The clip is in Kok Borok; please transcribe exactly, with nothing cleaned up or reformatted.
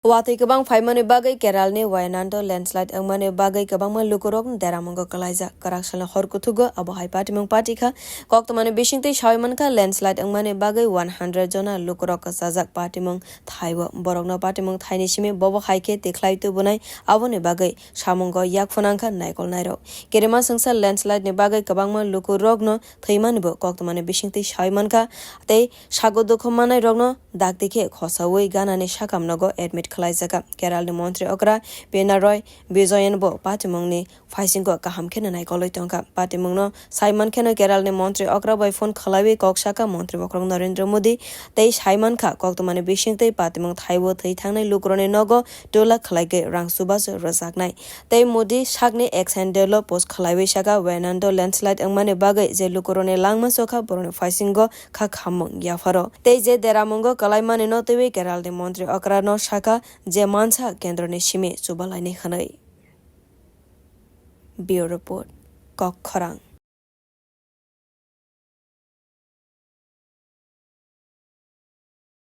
Watwi kwbang phaimani bagwi Keralni Wayanado landslide wngmani bagwi kwbangma lukurokno deramungo kwlaijak. Kwrak salni hor kuthugo abo hai patimung patikha. Koktwmani bisingtwi sawi mankha, landslide wngmani bagwi one hundred jona lukurok kwchajak patimung thaibo. Borokno patimung thaini simi bobo hai khe tikhlai tubunai, aboni bagwi samungo yak phunangkha naikol nairok. Kerima swngsa landslide ni bagwi kwbangma lukurokno thwimanibo koktwmani bisingtwi sawi mankha, tei sago dukhu manai rokno dakti khe khosaui ganani sakam nogo admit khwlaijakha. Keralni montri okra Pinarayi Vijayan bo patimungni phaisingo kaham kheno naikolwi tongkha. Patimungno saiman kheno Keralni montri okra bai phone khwlaiwi kok sakha montri bokhorok Narendra Modi tei saimankha koktwmani bisingtwi patimung thaibo thwi thangnai lukurokni nogo two lakh khwlaigwi rang chubachu rwjaknai. Tei Modi sakni X handle-o post khwlaiwi sakha, Wayanado landslide wngmani bagwi je lukurokni langma chokha, borokni phaisingo kha khammung yapharo. Tei je deramungo kwlaimanino twiwi Keralni montri okrano sakha, je mansa kendroni simi chubalainai hwnwi. Bureau Report, Kok Khorang.